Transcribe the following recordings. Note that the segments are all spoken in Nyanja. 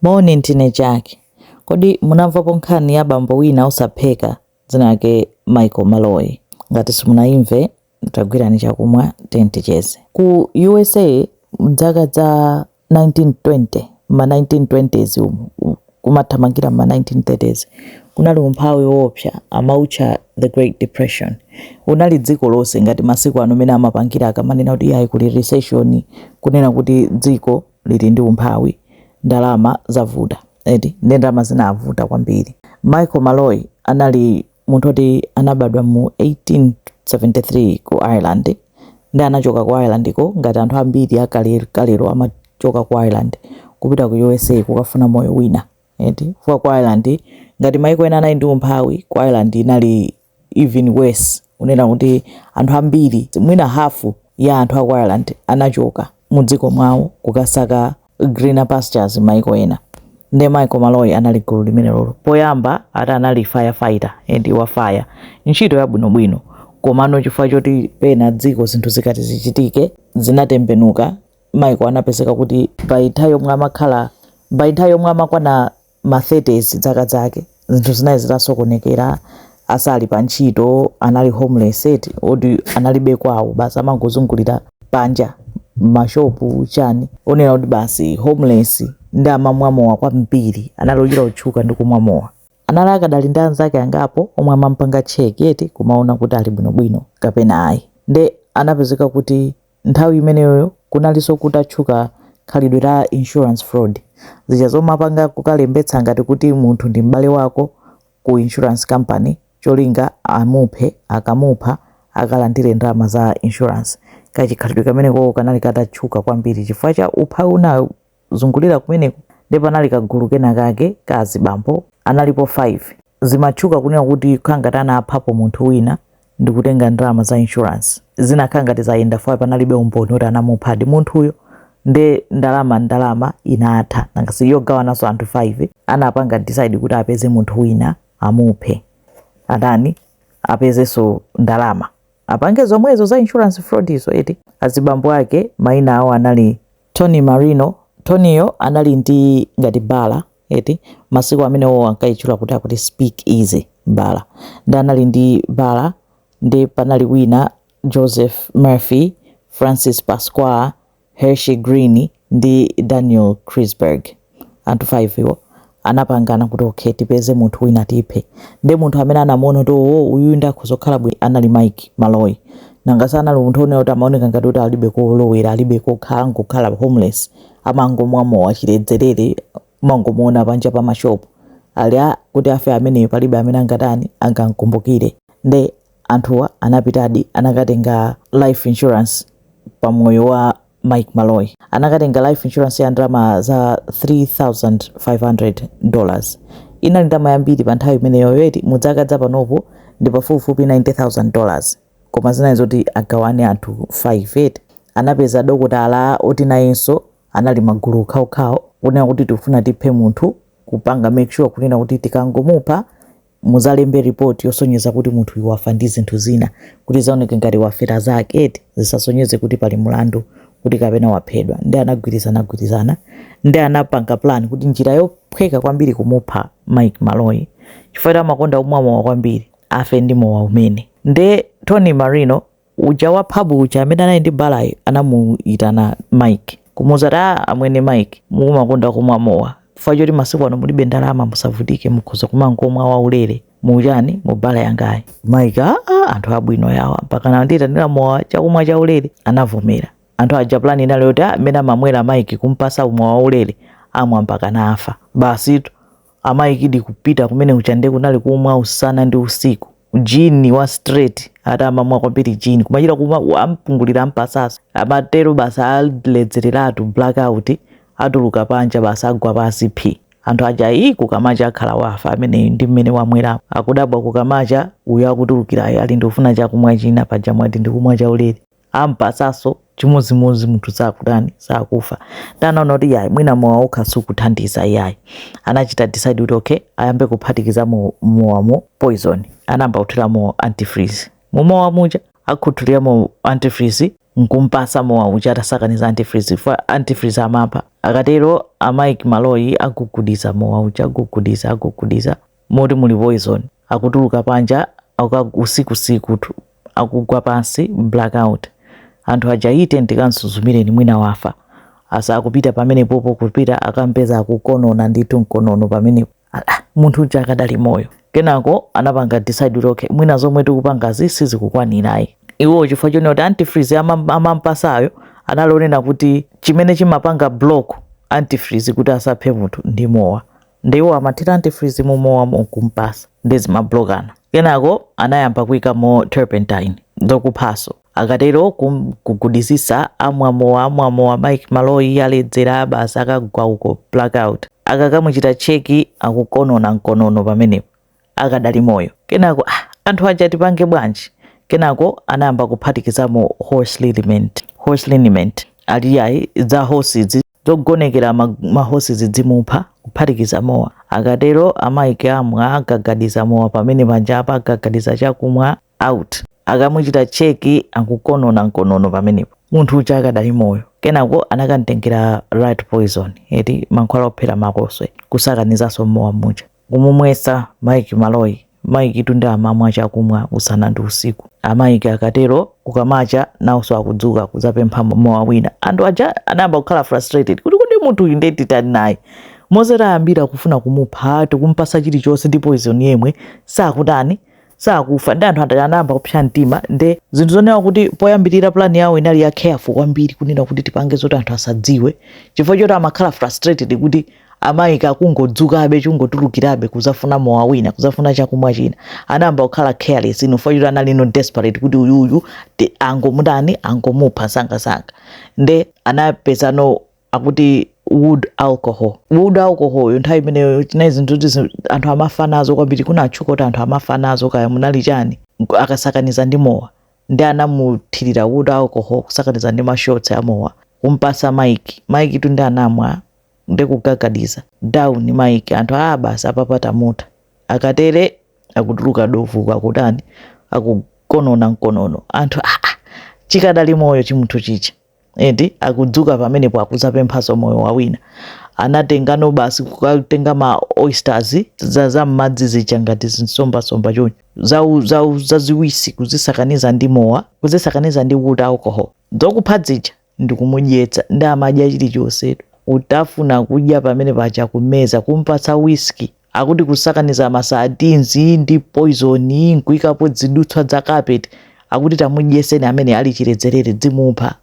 Moni, ndine Jack. Kodi munamvapo nkhani ya bambo wina osapheka dzina lake Michael Malloy? Ngati simunayimve, tagwirani chakumwa ticheze. Ku USA mdzaka za 1920, ma 1920s umu kumathamangira ma 1930s, kunali umphawi woopsa, amautcha the Great Depression. Unali dziko lonse, ngati masiku ano mene amapangira akamanena kuti iyayi, kuli recession, kunena kuti dziko lili ndi umphawi, ndalama zavuta eti. Ndi ndalama zinavuta kwambiri. Michael Malloy anali munthu oti anabadwa mu 1873 ku Ireland. Ndi anachoka ku Ireland ko ngati anthu ambiri akale kalero amachoka ku Ireland kupita ku USA kukafuna moyo wina eti, fuka ku Ireland, ngati maiko ena anali ndi umphawi, ku Ireland inali even worse, kunena kuti anthu ambiri, mwina hafu ya anthu aku Ireland, anachoka mu dziko mwawo kukasaka greener pastures maiko ena. Ndi Michael Malloy anali gulu limenelolo. Poyamba ati anali firefighter and wa fire, ntchito yabwinobwino, komano chifukwa choti pena dziko zinthu zikati zichitike zinatembenuka, Michael anapezeka kuti by nthawi yomwe amakhala, by nthawi yomwe amakwana ma 30s zaka zake, zinthu zinali zitasokonekera, asali pa ntchito, anali homeless eti, oti analibe kwawo, basi amangozungulira panja mashopu chani, onena kuti basi homeless. Ndi amamwa mowa kwambiri, anali ochita kutchuka ndi kumwa mowa. Anali akadali ndi anzake angapo omwe amampanga check eti, kumaona kuti ali bwinobwino kapena ayi. Nde anapezeka kuti nthawi imeneyoyo kunalinso kutatchuka khalidwe la insurance fraud, zija zomapanga kukalembetsa ngati kuti munthu ndi m'bale wako ku insurance company, cholinga amuphe, akamupha akalandire ndalama za insurance. Kachikhalidwe kameneko kanali katatchuka kwambiri chifukwa cha umphawi unazungulira kumeneko. Ndi panali kagulu kena kake ka azibambo, analipo 5. Zimatchuka kunena kuti khala ngati anaphapo munthu wina ndi kutenga ndalama za insurance. Zinakhala ngati zayenda fayo, panalibe umboni kuti anamuphadi munthuyo. Nde ndalama inatha, nangasi yogawananso anthu 5. Anapanga decide kuti apeze munthu wina amuphe, atani, apezenso ndalama, apange zomwezo za insurance fraud izo eti. Azibambo ake mayina awo anali Tony Marino. Tonyyo anali ndi ngati bala eti, masiku amenewo ankayitchula kuti akuti speak easy bala. Ndi anali ndi bala. Ndi panali wina Joseph Murphy, Francis Pasqua, Hershey Green ndi Daniel Krisberg. Anthu 5 iwo anapangana kuti okay, tipeze munthu wina tiphe. Ndi munthu amene anamuona kuti owo, uyu ndi akhoza kukhala bwino, anali Mike Malloy. Nangasi anali munthu onena kuti amaoneka ngati kuti alibe kolowera, alibe kokhala, angokhala homeless, amangomwa mowa chiledzerere, umangomuona panja pa mashopu ali a kuti afe ameneyo, palibe amene angatani, angamkumbukire. Nde anthuwa anapitadi, anakatenga life insurance pamoyo wa Mike Malloy. Anakatenga life insurance ya ndalama za $3500. Inali ndalama yambiri pa nthawi imeneyo eti, mudzaka za panopo ndi pafupifupi $90,000. Koma zinali zoti agawane anthu 5 eti. Anapeza dokotala oti nayenso anali magulu okhaokhawo, kunena kuti tikufuna tiphe munthu, kupanga make sure kunena kuti tikangomupha muzalembe report yosonyeza kuti munthu uyu wafa ndi zinthu zina, kuti zaoneke ngati wafera zake eti, zisasonyeze kuti pali mulandu kuti kapena waphedwa. Ndi anagwirizana gwirizana, ndi anapanga plan kuti njira yophweka kwambiri kumupha Mike Malloy, chifukwa amakonda kumwa mowa kwambiri, afe ndi mowa umene. Nde Tony Marino uja wa pub uja amene anali ndi balayo anamuyitana Mike, kumuuza kuti, "Ah, amwene Mike, mukumakonda kumwa mowa, chifukwa choti masiku ano mulibe ndalama, musavutike, mukhoza kumangomwa waulere muchani, mu bala yangayi." Mike, "Ah, ah, anthu abwino yawa, mpaka nandiyitanira mowa, chakumwa chaulere." Anavomera. Anthu aja plan inali yoti amene amamwera Mike, kumpasa mowa waulere, amwa mpaka nafa basitu. A Mike di kupita kumene kucha, nde kunali kumwa usana ndi usiku, gin wa straight ati, amamwa kwambiri gin, kumachita kuma ampungulira ampasaso, amatero basi, aledzereratu, blackout, atuluka panja basi, agwa pasi phi. Anthu aja iyi, kukamacha akhala wafa ameneyu ndi mmene wamwerapo. Akudabwa kukamacha, uyu akutulukirayo ali, "Ndikufuna chakumwa china, paja mwati ndikumwa chaulere." Ampasaso chimozimozi, munthu sakutani, sakufa. Tanaona kuti yayi, mwina mowa okha sukuthandiza iyayi. Anachita decide kuti okay, ayambe kuphatikiza mowamo poison. Anayamba kuthiramo antifreeze mumowa muja, akhuthuliramo antifreeze. Nkumpasa mowa uja atasakaniza antifreeze, chifukwa antifreeze amapha. Akatero a Mike Malloy agugudiza mowa uja, agugudiza, agugudiza moti muli poison. Akutuluka panja usikusikutu, akugwa pansi, blackout. Anthu aja ite ndikansuzumireni, mwina wafa. Asa akupita pamenepopo, kupita akampeza akukonona ndithu, mkonono pamenepo. Ah, ah, munthu uja akadali moyo. Kenako anapanga decide kuti okay, mwina zomwe tikupangazi sizikukwanirayi iwo, chifukwa chonena kuti antifreeze amampasayo analonena kuti chimene chimapanga block antifreeze kuti asaphe munthu ndi mowa. Ndiwo amathira antifreeze mumowa mukumpasa, ndi zimablokana. Kenako anayamba kuyikamo turpentine, zokuphaso. Akatero kugudizisa, amwa mowa, amwa mowa, Mike Malloy aledzera basi, akagwa uko, blackout. Akakamuchita check, akukonona mkonono pamenepo, akadali moyo. Kenako, ah, anthu aja tipange bwanji? Kenako anayamba kuphatikizamo horse liniment. Horse liniment ali yayi, za horses, zogonekera ma horses dzimupha, kuphatikiza mowa. Akatero a Mike amwa, agagadiza mowa pamene panjapa, agagadiza chakumwa, out. Akamuchita check, akukonona mkonono pamenepo, munthu uja akadali moyo. Kenako anakamtengera rat poison, eti, mankhwala ophera makoswe, kusakanizanso mowa muja, kumumwesa Mike Malloy. Mike tunde amamwa chakumwa usana ndi usiku. A Mike akatero kukamacha nawonso akudzuka kudzapempha mowa wina. Anthu aja anayamba kukhala frustrated kuti kuti munthu uyu ndiye titani naye? Mozera ayambira kufuna kumupha, tikumpasa chilichonse ndi poison yemwe, sakutani? Sakufa. Ndi anthu anayamba kupsa mtima. Nde zinthu zonewa kuti poyambirira plan yawo inali ya careful kwambiri, kunena kuti tipange zoti anthu asadziwe, chifukwa choti amakhala frustrated kuti a Mike akungodzukabe, chungotulukirabe kuzafuna mowa wina, kuzafuna chakumwa china. Anayamba kukhala careless ino, chifukwa choti anali no desperate kuti uyuyu angomutani, angomupha sangasanga. Nde anapezano akuti wood alcohol. Wood alcohol yo nthawi imeneyo chinali zinthu kuti anthu amafa nazo kwambiri. Kunatchuka kuti anthu amafa nazo, kaya munali chani, akasakaniza ndi mowa. Ndi anamuthirira wood alcohol kusakaniza ndi ma shots a mowa, kumpasa Mike. Mike tu ndi anamwa ndi kugagadiza, down Mike. Anthu a basi, apapata mutha. Akatere akutuluka dovu, akutani, akukonona mkonono. Anthu aa, chikadali moyo chimunthu chicha, eti? Akudzuka pamenepo akuzapemphaso moyo wawina. Anatengano basi kukatenga ma oysters, za m'madzi zija, ngati zinsombasomba choncho, zaziwisi, kuzisakaniza ndi mowa, kuzisakaniza ndi wood alcohol, zokupha zija, ndikumudyetsa. Ndi amadya chilichonse, utafuna kudya pamene paja, kumeza, kumpatsa whisky, akuti kusakaniza ma sardines ndi poison, nkuyikapo zidutswa za carpet, akuti tamudyeseni amene ali chiledzerere, dzimupha.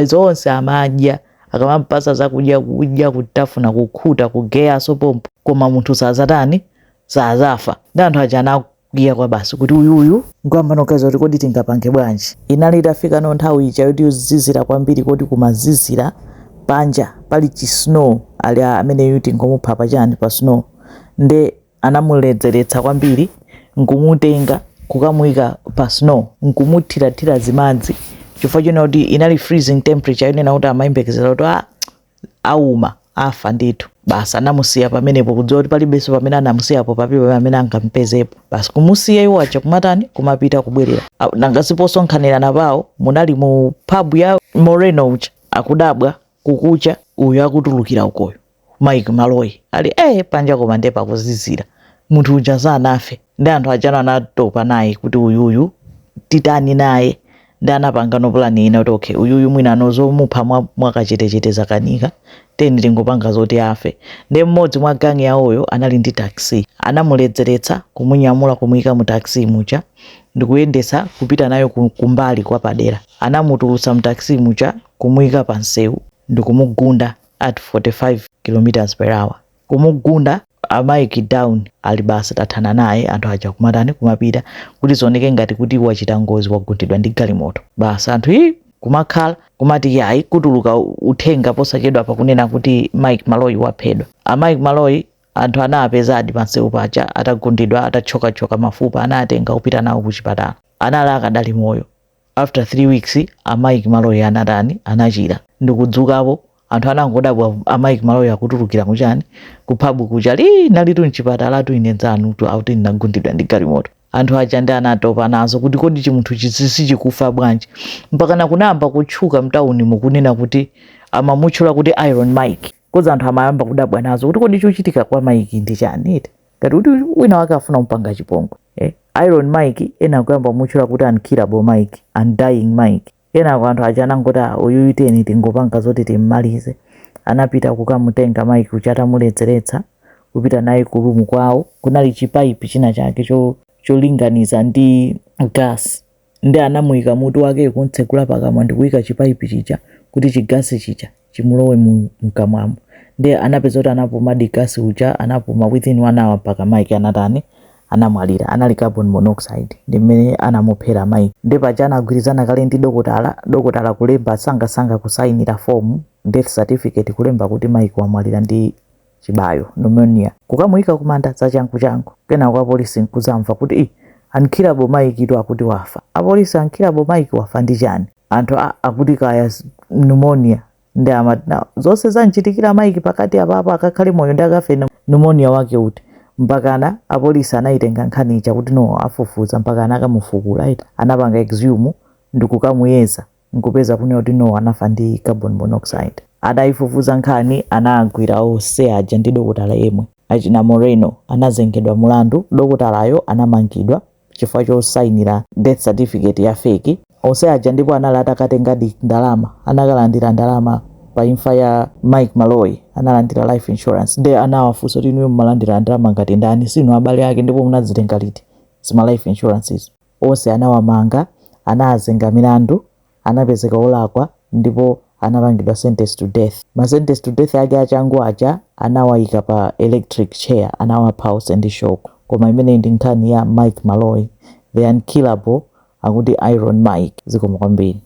Zonse amadya, akamampasa zakudya, kudya, kutafuna, kukhuta, kugeyaso pompo, koma munthu sazatani? Sazafa. Ndi anthu aja anakwiya kwa basi kuti uyuyu nkuyamba nokaza kuti kodi tingapange bwanji? Inali itafika no nthawi ija yoti yozizira kwambiri, kodi kumazizira panja pali chi snow. Ali ameneyu tingomupha pachani? Pa snow. Nde anamuledzeretsa kwambiri, nkumutenga kukamuyika pa snow, nkumuthirathira zimadzi, chifukwa chonena kuti inali freezing temperature, yonena kuti amayembekezera kuti auma, afa ndithu. Basi, anamusiya pamenepo, kudziwa kuti palibenso pamene anamusiyapo, palibe pamene angampezepo. Basi, kumusiya iwo aja, kumatani, kumapita, kubwerera. Nanga siposonkhanirana pawo munali mu pub ya Moreno uja. Akudabwa kukucha, uyu akutulukira ukoyo, Mike Malloy, ali panja koma ndiye pakuzizira, munthu uja sanafe. Ndi anthu ajano anatopa naye kuti uyuyu titani naye? Ndi anapanga no plan ina kuti okay, uyuyu mwina anozomupha mwakachetechete zakanika, teni tingopanga zoti afe. Ndi mmodzi mwa gang yawoyo anali ndi taxi, anamuledzeretsa, kumunyamula, kumuyika mu taxi muja, ndikuyendetsa kupita nayo kumbali kwa padera. Anamutulutsa mu taxi muja, kumuyika pa msewu, ndikumugunda at 45 km per hour, kumugunda a Mike down. Ali basi, tathana naye. Anthu aja kumatani? Kumapita, kuti zioneke ngati kuti wachita ngozi, wagundidwa ndi galimoto. Basi, anthu ii kumakhala kumati yayi, kutuluka uthenga posachedwa pakunena kuti Mike Malloy waphedwa. A Mike Malloy anthu anapezadi pansewu paja atagundidwa, atachokachoka mafupa. Anatenga kupita nawo kuchipatala, anali akadali moyo. After 3 weeks a Mike Malloy anatani? Anachira ndikudzukapo. Anthu anangodabwa a Mike Malloy akutulukira kuchani? Ku pub kucha. Li nalitu mchipatalatu ine nzanu tu, akuti ndinagundidwa ndi galimoto. Anthu aja ndi anatopa nazo kuti kodi chimunthu chizi sichikufa bwanji, mpakana kunayamba kutchuka mtaunimo kunena kuti amamutchula kuti Iron Mike, 'cause anthu amayamba kudabwa nazo kuti kodi chochitika kwa Mike ndi chani eti, ngati kuti wina wake afuna kumpanga chipongwe, eh? Iron Mike, ena akuyamba kumutchula kuti Unkillable Mike, Undying Mike. Kenako anthu aja anangoti, "Ah, uyuyu tiyeni tingopanga zoti timmalize." Anapita kukamutenga Mike uja atamuledzeretsa, kupita naye ku room kwawo. Kunali chipaipi china chake cholinganiza ndi gas, ndi anamuyika mutu wake, kumtsekula pakamwa ndikuyika chipaipi chija kuti chigasi chija chimulowe mu mkamwamo. Ndi anapeza kuti anapumadi gasi uja, anapuma within one hour mpaka Mike anatani? Anamwalira. Anali carbon monoxide, ndi mmene anamuphera Mike. Ndi paja anagwirizana kale ndi dokotala, dokotala kulemba sangasanga, kusayinira form, death certificate, kulemba kuti Mike wamwalira ndi chibayo, pneumonia, kukamuyika kumanda zachanguchangu. Kenako apolisi nkuzamva kuti, "Ih, Unkillable Mike tu akuti wafa." Apolisi, "Unkillable Mike wafa ndi chani?" Anthu akuti kaya pneumonia. Ndi amati na zonse zanchitikira Mike pakati apapo, akakhale moyo ndi akafe pneumonia wake uti? Mpakana apolisi anayitenga nkhani ija kuti no, afufuza, mpakana akamufukula ita, anapanga exhume ndikukamuyeza, nkupeza kunena kuti no, anafa ndi carbon monoxide. Adayifufuza nkhani, anagwira onse aja ndi dokotala yemwe, achina Moreno anazengedwa mulandu. Dokotalayo anamangidwa chifukwa chosayinira death certificate ya fake. Onse aja ndipo anali atakatengadi ndalama, anakalandira ndalama pa imfa ya Mike Malloy, analandira life insurance. Ndi anawafunsa kuti, "Inuyo mumalandira ndalama ngati ndani? Sinu abale ake, ndipo munazitenga liti zima life insurances?" Onse anawamanga, anawazenga milandu, anapezeka olakwa ndipo anapangidwa sentence to death. Ma sentence to death ake achangu aja, anawayika pa electric chair, anawapha onse ndi shock. Koma imeneyi ndi nkhani ya Mike Malloy, the unkillable, akuti Iron Mike. Zikomo kwambiri.